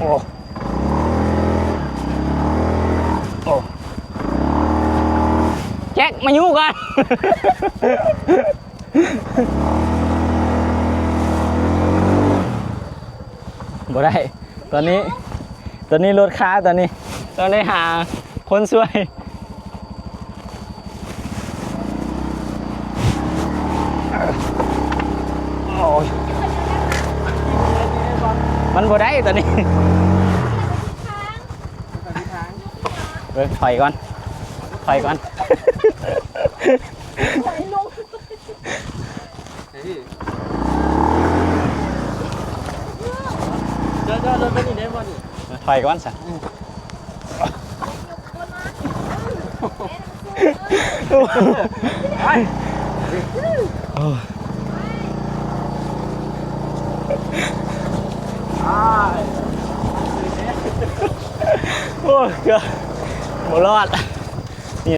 ໂອ້ ໂອ້ ແຈັກ ມາຢູ່ກ່ອນ. ບໍ່ໄດ້ ຕອນນີ້ ຕອນນີ້ລົດຄາ ຕອນນີ້ຕ້ອງໄດ້ຫາຄົນຊ່ວຍ. ໂອ້ຍ ມັນບໍ່ໄດ້ຕອນນີ້. ເອີ ຖອຍກ່ອນ ຖອຍກ່ອນ. ເຈົ້າ ເຈົ້າລົດໄປນີ້ໄດ້ບໍ່ນີ້? ຖອຍກ່ອນຊະ. ໂອ້ຍ ໂອ້ຍ ເກືອບບໍ່ລອດ.